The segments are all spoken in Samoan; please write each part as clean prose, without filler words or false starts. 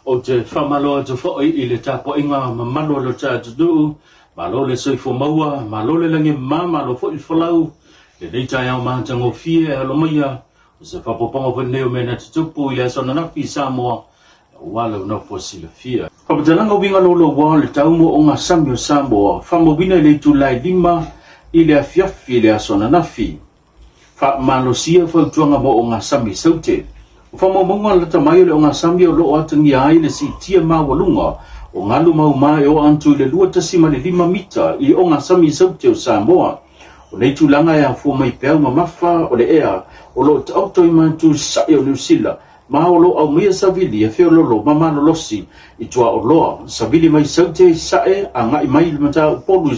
Ou te faamalo atu foi i le tapuaiga mamalu a lo tatou atunuu. Malo le soifua maua, malo le lagi e mama, malo foi le folau i lenei taeao matagofie. E alo maia o se faaopoopoga foi lenei o mea na tutupu i le aso ananafi i Samoa aua lau nofo silafia. Faamatalaga uiga louloua o le tau mo ogasami o Samoa, faamauina i le itula e 5 i le afiafi i le aso ananafi. Faamalosia fautuaga mo ogasami i Saute. O faamaumauga lata mai o le ogasami o lo o atagia ai le siitia maualuga o galu mauma e oo atu i le 2.5 mita i ogasami i Saute o Samoa. O nei tulaga e afua mai peau mamafa o le ea o lo o taoto i matu sae o Niu Sila, ma o lo o aumaia savili e feololo ma malolosi i tuaoloa, savili mai Saute i sae agai mai i le Mataupolu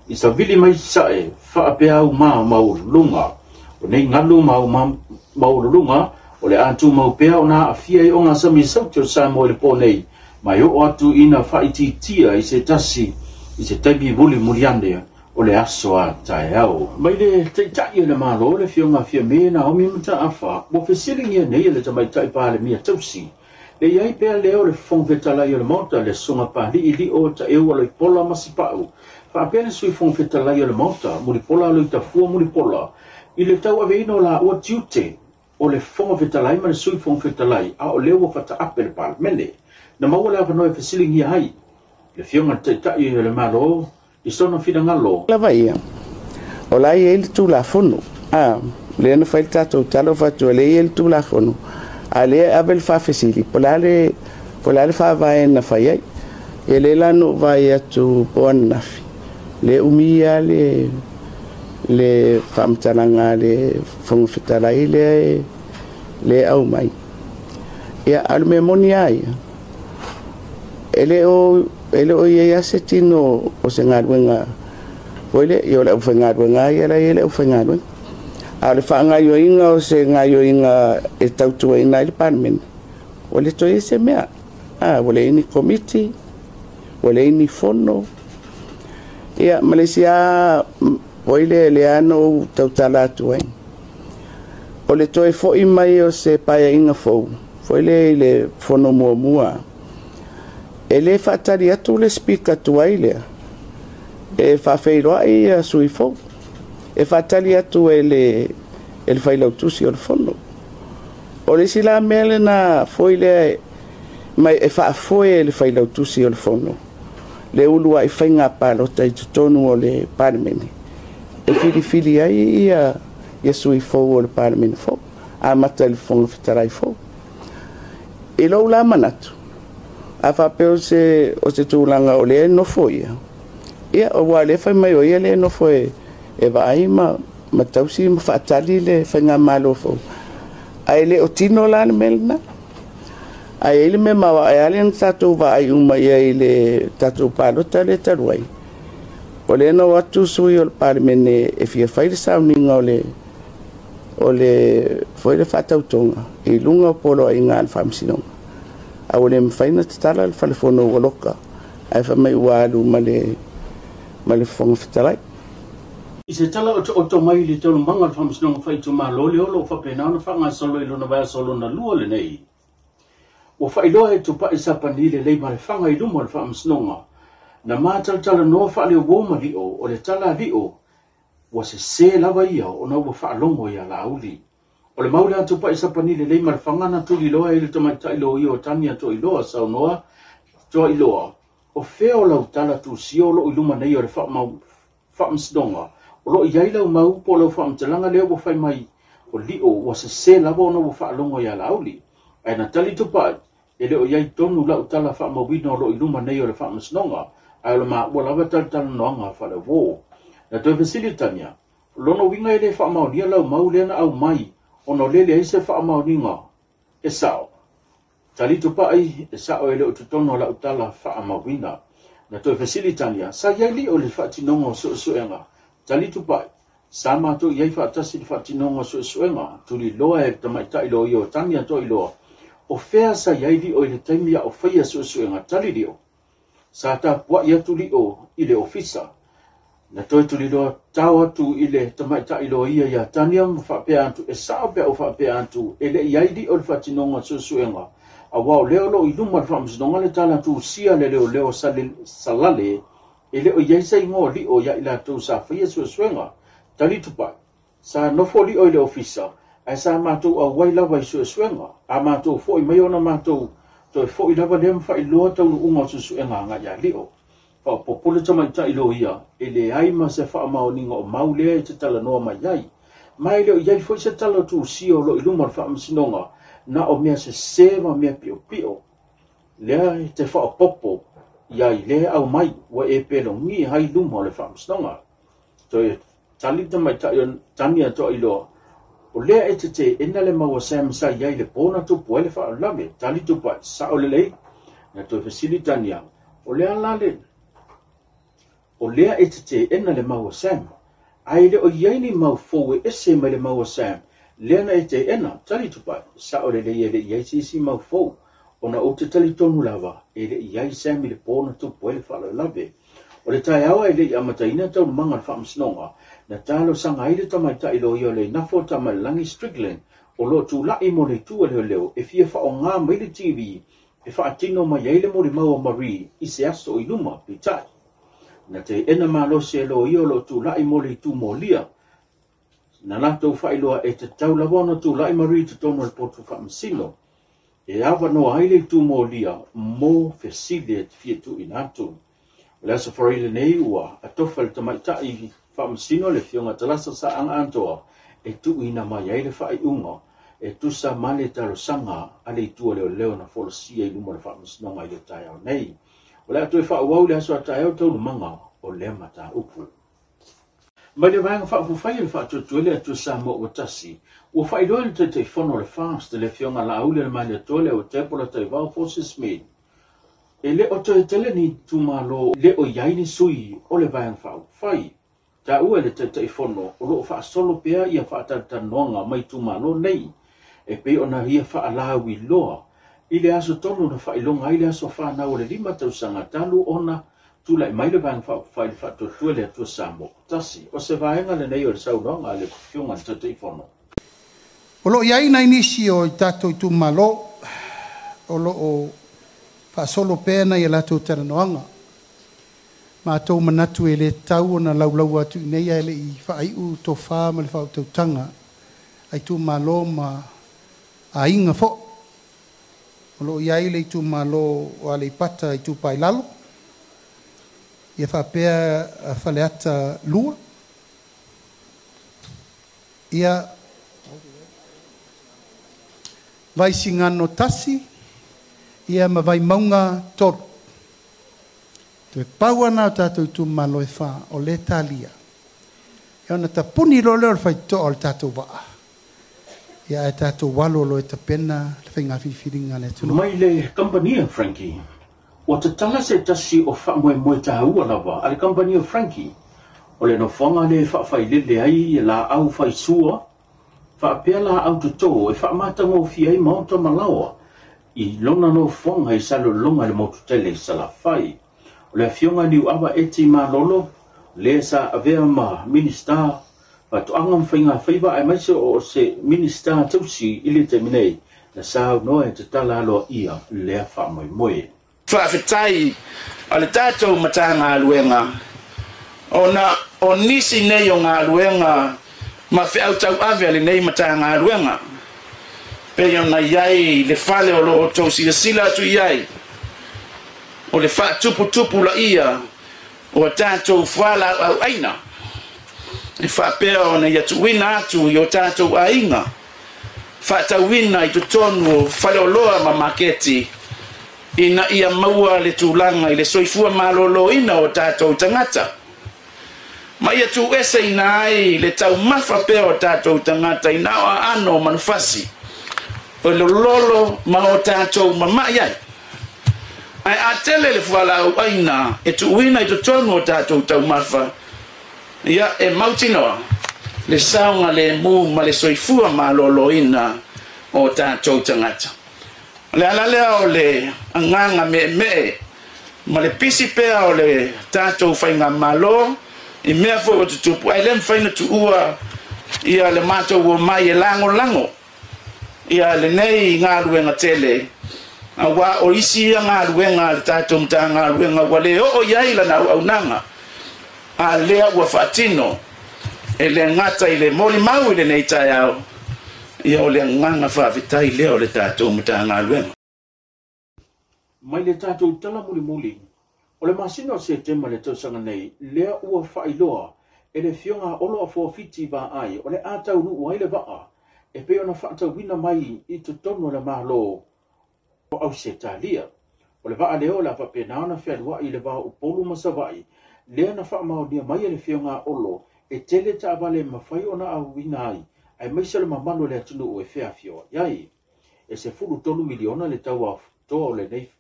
i savili mai sae faapeau ma maualuluga. O nei galu maualuluga o le a tumau pea ona aafia i ogasami i Saute o Samoa i le po nei, ma e oo atu ina faaitiitia i se tasi i se taimi mulimuli ane o le aso a taeao. Mai le Taitai o le Malo, le Afioga Fiame Naomi Mataafa, ua fesiligia nei e le Tamaitai Palemia tausi, le i ai pea lea o le Fofoga Fetalai o le Maota, le Susuga Pali'i Lio Taeu Aloipola Masipau, faapea le Sui Fofoga Fetalai o le Maota, Mulipola Aloitafua Mulipola, i le tauaveina o laua tiute o le Fofoga Fetalai ma le Sui Fofoga Fetalai, a o lea ua fataape le Palemene. Na maua le avanoa e fesiligia ai le Afioga i le Taitai o le Malo i sona finagalo. Lava ia, o la e i ai le Tulafono, a, lea na fai le tatou tala o faatua, lea e i ai le Tulafono, a lea e ave le faafesili, po o le a le, po o le a le faavae na fai ai. Ia lea la na ou vaai atu po o ananafi, lea e umi lava le, le faamatalaga a le Fofoga Fetalai lea e, lea e aumai. Ia, a o le mea moni lava ia, e le o i ai lava se tino o se galuega foi lea, ia o le aufaigaluega lava ia la e i ai le aufaigaluega. A o le faagaoioiga o se gaoioiga e tautuaina ai le Palemene, ua le toe i ai se mea. A, ua leai ni komiti, ua leai ni fono. Ia, ma le isi lava foi lea, lea na ou tautala atu ai, o le toe foi mai o se paeaiga fou, foi lea i le fono muamua, e le faatali atu le Speaker tuai lea e faafeiloai ia sui fou, e faatali atu e le failautusi o le fono. O le isi la mea lena foi lea mai e faafoe e le failautusi o le fono le uluai faiga palota i totonu o le Palemene e filifili ai ia sui fou o le Palemene fou, amata i le Fofoga Fetalai fou. I lou la manatu, a faapea o se tulaga o lea e nofo ia, ia ua lea fai mai o ia lea e nofo e vaai ma tausi ma faatali le faigamalo fou. Ae le o tino la le mea lena. Ae i le mea maoae lava lea na tatou vaai uma i ai i le tatou palota lea talu ai, o lea na o atu sui o le Palemene e fia fai le sauniga o le foi le faatautoga i luga o poloaiga a le Faamasinoga. A ua le mafai ona tatala le falefono ua loka, ae fai mai ua alu ma le Fofoga Fetalai. I se tala otooto mai i le taualumaga o le Faamasinoga Faaitumalo lea o lo o faapena ona faagasolo i lona vaiaso lona lua lenei, ua faailoa e Tupai Sapani le Leimalefaga i luma o le Faamasinoga na matalatalanoa faaleuo ma Lio o le tala a Lio ua sese lava ia ona ua faalogo ia Laauli. O le mau lea a Tupai Sapani le Leimalefaga na tuliloa ai le tamaitai loia o Tania Toailoa saunoa Toailoa, o fea o lau tala tusia o lo o i luma nei o le Faamasinoga, o lo o i ai lau mau po o lau faamatalaga lea ua fai mai o Lio ua sese lava ona ua faalogo ia Laauli. Ae na tali Tupai, e le o i ai tonu lau tala faamauina o lo o i luma nei o le Faamasinoga, ae o le maua lava talatalanoaga faaleuo. Na toe fesili Tania, o lona uiga e le faamaonia lau mau lea na aumai ona o lea leai se faamaoniga e sao. Tali Tupai, e sao e le o totonu o lau tala faamauina. Na toe fesili Tania, sa i ai Lio i le faatinoga o suesuega. Tali Tupai, sa matou i ai faatasi i le faatinoga o suesuega, tuliloa e le tamaitai loia o Tania Toailoa, o fea sa i ai Lio i le taimi a o faia suesuega. Tali Lio, sa tapuai atu Lio i le ofisa. Na toe tuliloa tao atu i le tamaitai loia ia Tania ma faapea atu, e sao pe au faapea atu, e le i ai Lio i le faatinoga o suesuega, Auā o lea o lo o i luma o le Faamasinoga le tala tusia le leoleo Salale e le o i ai se igoa o Lio ia i latou sa faia suesuega. Tali Tupai, Sa nofo Lio i le ofisa, ae sa matou auai lava i suesuega. A matou foi mai ona matou toe foi lava lea ma faailoa taunuuga o suesuega agai ia Lio. Faaopoopo le tamaitai loia, e leai ma se faamaoniga o mau lea e te talanoa mai ai. Ma e le o i ai foi se tala tusia o lo o i luma o le Faamasinoga, na o mea sese ma mea piopio. Lea e te faaopoopo i ai lea aumai, ua e pelogia ai luma o le Faamasinoga. Toe tali le tamaitai o Tania Toailoa, O lea e te teena le mau a Sam sa i ai i le po na tupu ai le faalavelave. Tali Tupai, Sao lelei. Na toe fesili Tania, O le a la le. O lea e te teena le mau a Sam? Ae le o i ai ni mau fou e ese mai le mau a Sam, lea na e teena. Tali Tupai, Sao lelei e le i ai se isi mau fou, ona ou te talitonu lava e le i ai Sam i le po na tupu ai le faalavelave. O le taeao ae le i amataina taualumaga o le Faamasinoga, na talosaga ai le tamaitai loia o Leinafo Tamailalagi Strickland o lo o tulai mo le itu a leoleo e fia faaaoga mai le TV e faatino mai ai le molimau a Marie i se aso i luma, peitai, na teena malosi e loia o lo o tulai mo le itu molia. Na latou faailoa e tatau lava ona tulai Marie i totonu o le potu faamasino e avanoa ai le itu molia mo fesili e fia tuuina atu. O le Aso Faraile lenei ua atofa le tamaitai faamasino le Afioga Talasa Saaga Antoa e tuuina mai ai le faaiuga e tusa ma le talosaga a le itu a leoleo na folasia i luma o le Faamasinoga i le taeao nei. O le a toe faaauau i le aso a taeao taualumaga o lea mataupu. Mai le Vaega Faaupufai o le Faatuatua i le Atua Samoa ua tasi, ua faailoa e le Taitaifono o le FAST, le Afioga Laauli Alemaliatoa le Auatepo Taivao Forces Smith, E le o toe tele ni itumalo le o i ai ni sui o le Vaega Faaupufai. Taua e le Taitaifono o lo o faasolo pea ia faatalatalanoaga ma itumalo nei e pei ona ia faalauiloa i le aso tonu na faailoga ai le aso fanau o le 5 tausaga talu ona tulai mai le Vaega Faaupufai i le Faatuatua i le Atua Samoa Tasi. O se vaega lenei o le saunoaga a le Afioga i le Taitaifono. O lo o i ai nai nisi o tatou itumalo o lo o faasolo pea nai a latou talanoaga. Matou manatu e le tatau ona laulaua atu i nei ae le i faaiu tofa ma le faautautaga a itumalo ma aiga foi. O lo o i ai le itumalo o Aleipata Itupa i Lalo, ia faapea Faleata 2, ia Vaisigano 1, ia ma Vaimauga 3. Toe pau ana o tatou itumalo e 4 o le talia. E ona tapuni loa lea o le faitotoa o le tatou vaa. Ia ae tatou alo loa e tapena le faiga filifiliga a le atunuu. Mai le kamupani Frankie, ua tatala se tasi o faamoemoe taua lava a le kamupani o Frankie, o le nofoaga lea e faafailele ai laau faisua faapea laau toto e faamatagofie ai maota ma laoa i lona nofoaga i Salelologa i le motu tele i Salafai. O le Afioga Niuava Eti Malolo, lea sa avea ma Minisita Faatoaga ma Faiga Faiva aemaise o se Minisita tausi i le taimi nei, na saunoa e tatala aloaia lea faamoemoe. Faafetai a le tatou Matagaluega ona o nisi nei o galuega ma feau tauave a lenei Matagaluega pei ona i ai le fale o lo o outou silasila atu i ai, o le faatuputupulaia o a tatou fualaauauaina e faapea ona ia tuuina atu i o tatou aiga, faatauina i totonu o faleoloa ma maketi ina ia maua le tulaga i le soifua maloloina o tatou tagata, ma ia tuueseina ai le taumafa pea o tatou tagata i na o aano o manufasi o le lolo ma o tatou mama'i ai. Ae a tele le fualaauaina e tuuina i totonu o tatou taumafa, ia e mautinoa le saogalemu ma le soifua maloloina o tatou tagata. O le ala lea o le agaga meemee ma le pisi pea o le tatou faigamalo i mea foi o tutupu, ae le mafai ona tuua ia le matou omai e lagolago ia lenei galuega tele Auā o isi ia galuega a le tatou Matagaluega ua le oo i ai lana auaunaga, a lea ua faatino e le gata i le molimau i lenei taeao, ia o le agaga faafetai lea o le tatou Matagaluega. Mai le tatou tala mulimuli, o le masina o Setema le tausaga nei, lea ua faailoa e le Afioga a Olo Afoafiti Vaai o le a taunuu ai le vaa e pei ona faatauina mai i totonu o le Malo o Ausetalia. O le vaa lea o le a faapena ona fealuai i le va o Upolu ma Savaii, lea na faamaonia mai e le Afioga a Olo e tele taavale e mafai ona auina ai, aemaise o le mamalu o le atunuu e feafioai ai. E 13 miliona le tau atoa o lenei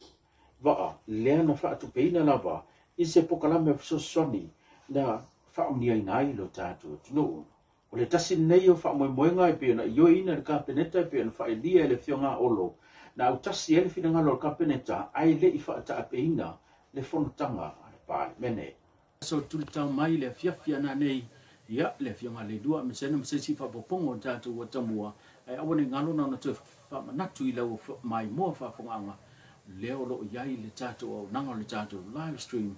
vaa, lea na faatupeina lava i se pokalame o fesoasoani na faamuniaina ai lo tatou atunuu. O le tasi lenei o faamoemoega e pei ona ioeina e le Kapeneta e pei ona faailia e le Afioga a Olo, na autasi ai le finagalo o le Kapeneta ae le i faataapeina le fonotaga a le Palemene. So tulitao mai le afiafi ana nei, ia le Afioga a Leilua aemaise ma se isi faaopoopoga o le tatou atamua, ae aua ne i galo na ona toe faamanatu i lau maimoa faafogaaga lea o lo o i ai le tatou auaunaga o le tatou live stream,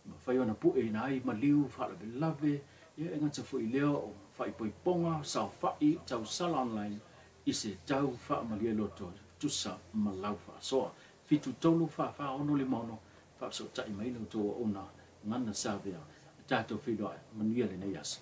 mafai ona pueina ai maliu faalavelave, ia e gata foi i lea o faaipoipoga, saofai, tausala online i se tau faamalie loto tusa ma lau faasoa. 7 3 4 4 6 5 6 faafesootai mai la outou auauna Gana Savea, tatou feiloai manuia lenei aso.